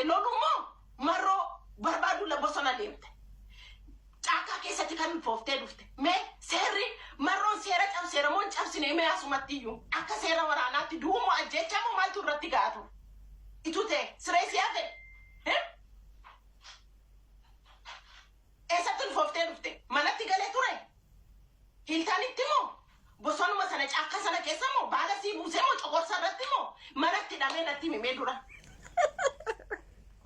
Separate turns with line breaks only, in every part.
deemte loluu moo Marroo barbaaduu la bosona deemte? Caakkaa keessatti kan ulfooftee dhufte. Mee seerri Marroon seera cabseera moo hin cabsine? Mee asumatti iyyuu akka seera waraanaatti du'uu moo ajjeechaa moo maaltu irratti ga'a ture? Ituu ta'e siree si hafe? Eh? Eessatti ulfooftee dhufte? Manatti galee ture? Hiiltaanitti moo? Bosonuma sana, caakkaa sana keessa moo? Baala sii buusee moo? Coqorsa irratti moo? Manatti hidhamee natti himi mee dura.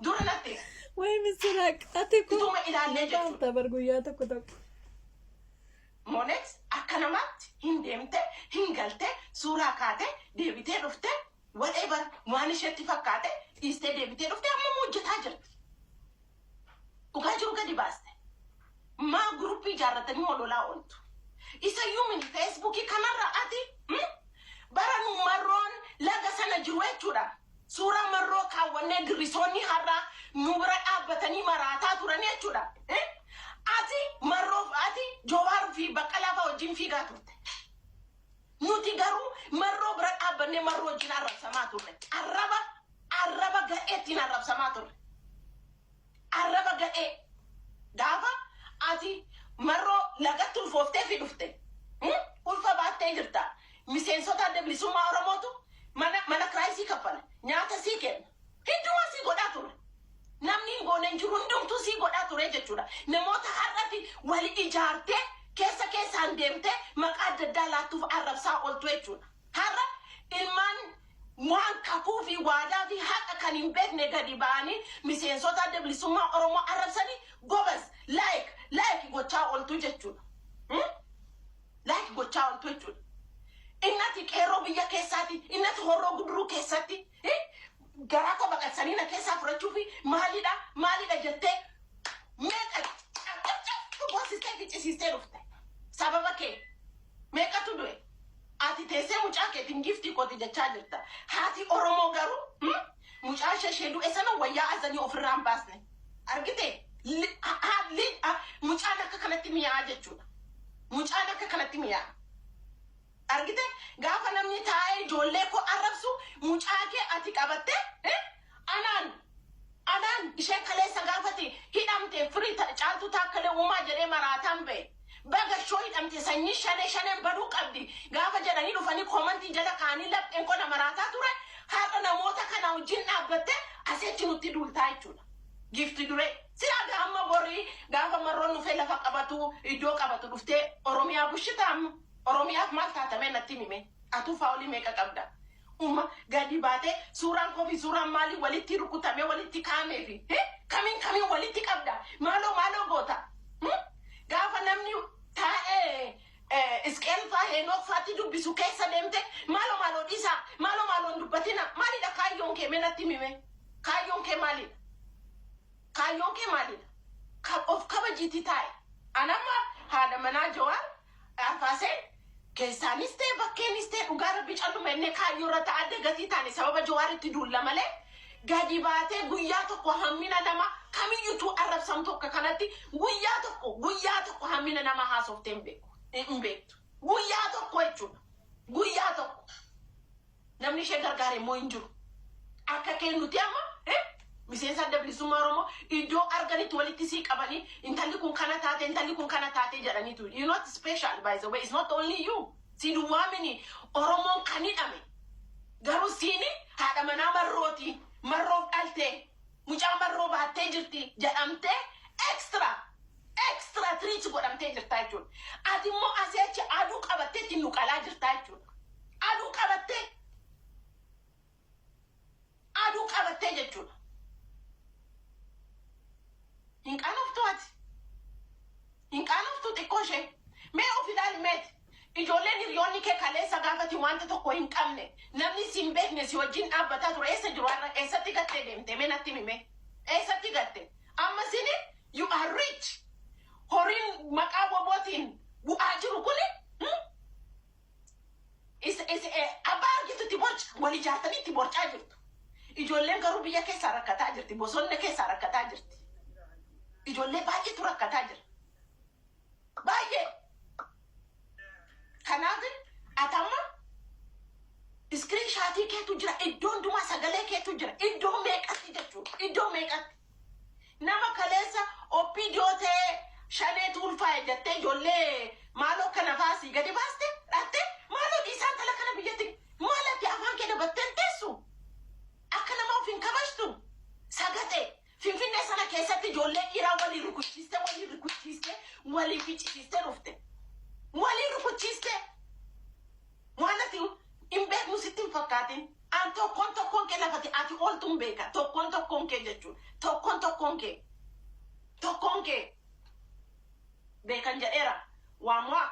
Dura natti himi.
Way misiraaq ati kun
Ituma ilaallee
na
jechuudha.
baafta bar guyyaa tokko tokko.
Monex akka namaatti hin deemte, hin galte, suuraa kaate, deebitee dhufte, whatever waan isheetti fakkaate dhiistee deebitee dhufte, amma immoo hojjetaa jirti. Dhugaa jiru gadi baaste. Maa guruppii ijaarratanii hololaa ooltu? Isayyuu mini Feesbuukii kanarra ati bara nu Marroon laga sana jiru jechuudha. Suuraa Marroo kaawwannee girrisoonni har'aa nu bira dhaabbatanii maraataa turanii jechuudha. Eh? Ati Marroof, ati Jawaar fi Baqqalaa fa'aa wajjin fiigaa turte. Nuti garuu Marroo bira dhaabbannee Marroo wajjin arrabsamaa turre. Arraba gadheettiin arrabsamaa turre. Arraba gadhee. Gaafa ati Marroo lagatti ulfooftee fi dhufte. Ulfa baattee jirta. Miseensota Adda Bilisummaa Oromootu mana kiraayisii kaffala. Nyaata sii kenna. Hundumaa sii godhaa ture. Namni hin goone hin jiru, hundumtuu sii godhaa ture jechuudha. Namoota har'ati wal ijaartee keessa keessaan deemtee maqaa adda addaa laattuuf arrabsaa ooltu jechuudha. Har'a ilmaan waan kakuu fi waadaa fi haqa kan hin beekne gadi ba'anii miseensota Adda Bilisummaa Oromoo arrabsanii gobas like like gochaa ooltu jechuudha. Like gochaa ooltu jechuudha. Innati qeerroo biyya keessaati, innati Horroo Guduruu keessatti garaa koo baqaqsanii na keessaa fudhachuu fi maalidha maalidha jettee meeqa cabcabcab goosistee ficcisiistee dhufte. Sababa kee meeqatu du'e? Ati teessee mucaa keetiin giiftii kooti jechaa jirta. Haati Oromoo garuu mucaa ishee du'e sana wayyaa azanii ofirraa hin baasne. Argite? Mucaan akka kanatti mi'aa jechuudha. Mucaan akka kanatti mi'aa. Argite? Gaafa namni taa'ee ijoollee koo arrabsu, mucaa kee ati qabattee anaan ishee kaleessa gaafati hidhamte firii Caaltuu Taakkalee Uumaa jedhee maraataan ba'e. Baga shoo hidhamte, sanyii shanee shaneen baduu qabdi gaafa jedhanii dhufanii koomantii jala kaa'anii lapheen koo na maraataa ture. Har'a namoota kana wajjin dhaabbattee asitti nutti duultaa jechuudha. Gifti duree. Silaa gaamma borii gaafa Marroon dhufee lafa qabatu, iddoo qabatu, dhuftee Oromiyaa bushita amma. Oromiyaaf maal taatamee natti himime? Atuu faawulii meeqa qabda? Umma gadi baatee suuraan koo fi suuraan maalii walitti rukutamee walitti kaa'amee fi kamiin kamiin walitti qabda? Maaloo maaloo goota? Gaafa namni taa'ee Isqeel faa Heenook faatti dubbisu keessa deemte maaloo maaloo dhiisaa, maaloo maaloo hin dubbatina. Maalidha kaayyoon kee? Mee natti himime. Kaayyoon kee maalidha? Kaayyoon kee maalidha? Of kabajiitii taa'e. Anamma haadha manaa Jawaar Arfaaseen keessaanis ta'e bakkeenis ta'e, dhugaa rabbi, calluma innee kaayyoo irratti adda gatii taane sababa Jawaaritti duulla malee, gadi baatee guyyaa tokko hammina nama kamiyyutuu arrabsamtu akka kanatti guyyaa tokko, guyyaa tokko hammina nama haasoftee hin beeku, hin beektu. Guyyaa tokko jechuudha. Guyyaa tokko. Namni ishee gargaare immoo hin jiru. Akka kee nuti amma miseensa Adda Bilisummaa Oromoo iddoo arganitti walitti sii qabanii intalli kun kana taate, intalli kun kana taate jedhaniitu. You not special, by the way. It's not only you. Si duwwaamini Oromoon kan hidhame. Garuu siini haadha manaa Marrooti. Marroof dhaltee, mucaa Marroo baattee jirti jedhamtee extra extra treat godhamtee jirta jechuudha. Ati immoo asii achi aduu qabattee ittiin nu qalaa jirta jechuudha. Aduu qabattee, aduu qabattee jechuudha. Hin qaanoftu ati. Hin qaanoftu xiqqoo ishee. Mee of ilaali meeti. Ijoolleen hiriyoonni kee kaleessa gaafati wanta tokko hin qabne, namni si hin beekne si wajjin dhaabbataa ture eessa jiru har'a? Eessatti gattee deemte? Mee natti himi. Eessatti gatte? Amma sini you are rich. Horiin maqaa WBOtiin bu'aa jiru kuni is abbaa argitutti borca wal ijaartanii itti borcaa jirtu. Ijoolleen garuu biyya keessaa rakkataa jirti. Bosonna keessaa rakkataa jirti. Ijoollee baay'eetu rakkataa jira. Baay'ee. Kanaaf ati amma Screenshot keetu jira, iddoo hundumaa sagalee keetu jira, iddoo meeqatti jechuudha, iddoo meeqatti. Nama kaleessa OPDO ta'ee shaneetu ulfaa'e jettee ijoollee maaloo kana faasii gadi baaste dhatte, maaloo dhiisaan tala kana biyyatti maal ati afaan kee dabattee hin teessu? Akka nama of hin kabajtu sagaxe. Finfinnee sana keessatti ijoollee dhiiraa walii rukuchiiste, walii rukuchiiste, walii ficcisiiste dhufte. Walii rukuchiiste. Waan ati hin beeknu sitti hin fakkaatin. An tokkoon tokkoon kee lafati ati ooltu hin beeka. Tokkoon tokkoon kee jechuudha. Tokkoon tokkoon kee. Tokkoon kee. Beekan jedheera. Waamu'aa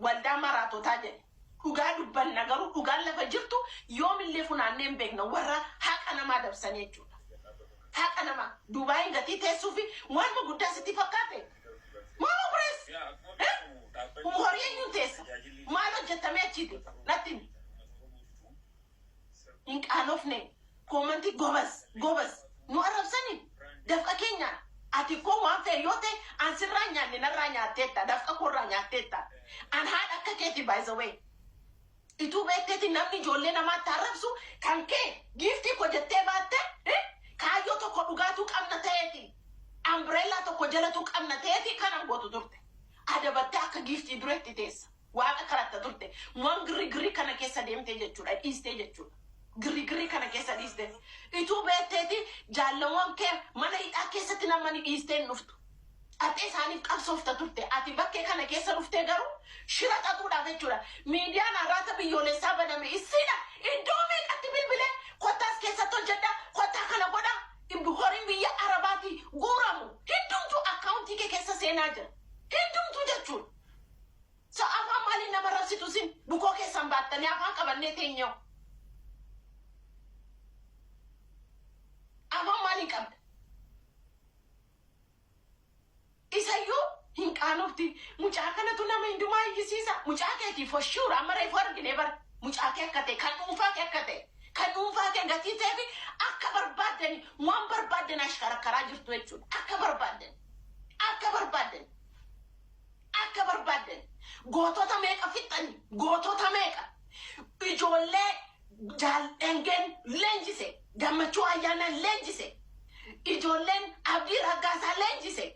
waldaa maraatotaa jedhe. Dhugaa dubbanna, garuu dhugaan lafa jirtu yoomillee funaannee hin beekna warra haqa namaa dabsanii jechuudha. Haqa namaa Dubaayin gatii teessuu fi waanuma guddaa sitti fakkaate. Maama birees. Horii eenyuun teessa? Maal hojjetamee achiiti? Natti himi. Hin qaanofne. Comment gobas gobas nu arrabsanii dafqa keenyaan. Ati koo waan fe'e yoo ta'e, an sirraa nyaanne, narraa nyaatteetta, dafqa koorraa nyaatteetta. An haadha akka keeti, by the way. Ituu beekteeti namni ijoollee namaatti arrabsu kan kee giiftii koo jettee baatte, kaayyoo tokko dhugaatuu qabna ta'eeti. Umbrella tokko jalatu qabna ta'eeti kanan gootu turte. Adabattee akka giiftii dureetti teessa. Waaqa kadhatta turte. Waan girri girri kana keessa deemtee jechuudha. Dhiistee jechuudha. Girri girri kana keessa dhiiste. Ituu beekteeti jaalawwan kee mana hidhaa keessatti namani dhiistee hin dhuftu. Dhaxee isaaniif qabsoofta turte. Ati bakkee kana keessa dhuftee garuu shira xaxuudhaaf jechuudha. Miidiyaan Arraata Biyyoolessaa baname issiidha. Iddoo meeqatti bilbilee kottaas keessatti hojjedha, kottaa kana godha. Horiin biyya Arabaati guuramu. Hundumtuu account kee keessa seenaa jira. Hundumtuu jechuudha. So afaan maaliin nama rabsitu isin bukoo keessan baattanii afaan qabannee teenyoo? Afaan maaliin qabda? Isayyuu hin qaanofti. Mucaa kanatu nama hundumaa iyyisiisa. Mucaa keetii for sure amma reefu argine bara. Mucaa kee akka ta'e, kan dhuunfaa kee akka ta'e, kan dhuunfaa kee gatii ta'ee fi akka barbaaddani waan barbaaddan ashkarakkaraa jirtu jechuudha. Akka barbaaddan. Akka barbaaddan. Akka barbaaddan. Gootota meeqa fixxani? Gootota meeqa? Ijoollee jaaldhengeen leenjise. Gammachuu Ayyaanaan leenjise. Ijoolleen Abdii Raggaasaa leenjise.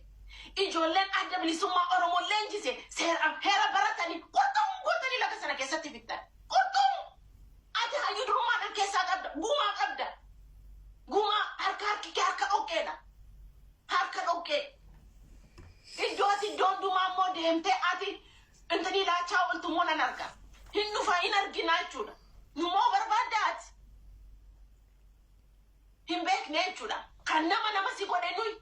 Ijoolleen Adda Bilisummaa Oromoo leenjise. Seera heera baratanii qurxumm gootanii laga sana keessatti fixxan. Qurxumm! Ati hayyuu durummaadhaan keessaa qabda. Gumaa qabda. Gumaa harka, harki kee harka dhoqqeedha. Harka dhoqqee. Iddoo ati iddoo hundumaa immoo deemtee ati intini laachaa ooltu immoo nan arga. Hin dhufa, hin arginaa jechuudha. Numoo barbaadda ati. Hin beekne jechuudha. Kan nama nama si godhe nuyi.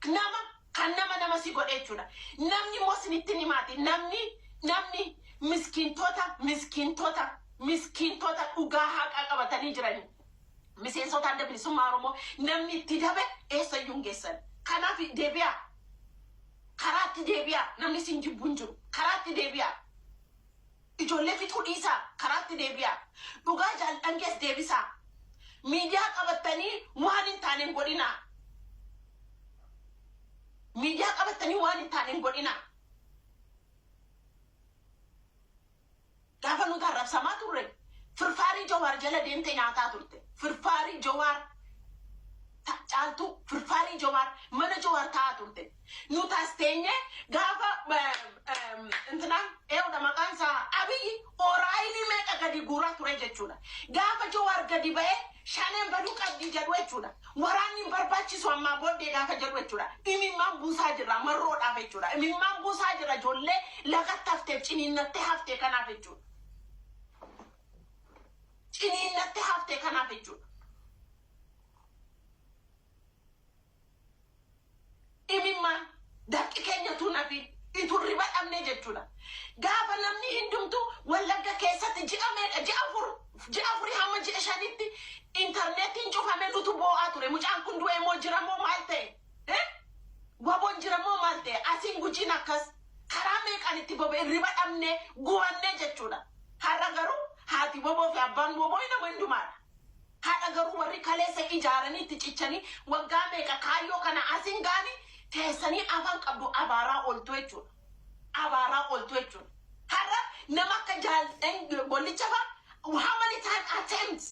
Nama kan nama nama si godhe jechuudha. Namni immoo isinitti himaati. Namni miskiintota, miskiintota, miskiintota dhugaa haqaa qabatanii jiranii. Miseensota Adda Bilisummaa Oromoo namni itti dabe eessayyuu hin geessan. Kanaaf deebi'aa. Karaatti deebi'aa. Namni isin jibbu hin jiru. Karaatti deebi'aa. Ijoollee fixuu dhiisaa. Karaatti deebi'aa. Dhugaa jaaldhangees deebisaa. Miidiyaa qabattanii waan hin taane hin godhinaa. Miidiyaa qabattanii waan hin taane hin godhinaa. Gaafa nuti arrabsamaa turre firfaarii Jawaar jala deemtee nyaataa turte. Firfaarii Jawaar, Caaltuu, firfaarii Jawaar, mana Jawaar taa'aa turte. Nuti as teenyee gaafa intinaan eewudha maqaan isaa Abiyyi oraayilii meeqa gadi guuraa ture jechuudha. Gaafa Jawaar gadi ba'ee shaneen baduu qabdi jedhu jechuudha. Waraanni hin barbaachisu ammaa booddee gaafa jedhu jechuudha. Imimmaan buusaa jirra marroodhaaf jechuudha. Imimmaan buusaa jirra ijoollee lagatti hafteef, ciniinnattee haftee kanaaf jechuudha. Ciniinnattee haftee kanaaf jechuudha. Imimmaan dafqi keenya tun hafi ituu riba dhabne jechuudha. Gaafa namni hundumtu Wallagga keessatti ji'a meeqa, ji'a 4, ji'a 4 hamma ji'a 5tti intarneetiin cufame, nutu boo'aa ture. Mucaan kun du'ee moo jira moo maal ta'e? Waboon jira moo maal ta'e? Asiin Gujiin akkas karaa meeqaan itti boba'e, riba dhabne, gubanne jechuudha. Har'a garuu haati waboo fi abbaan waboo nama hundumaadha. Haadha garuu warri kaleessa ijaaranii itti cichanii waggaa meeqa kaayyoo kana asiin gaanii teessanii afaan qabdu abaaraa ooltu jechuudha. Abaaraa ooltu jechuudha. Har'a nama akka jaal gollicha fa'a How many times attempts?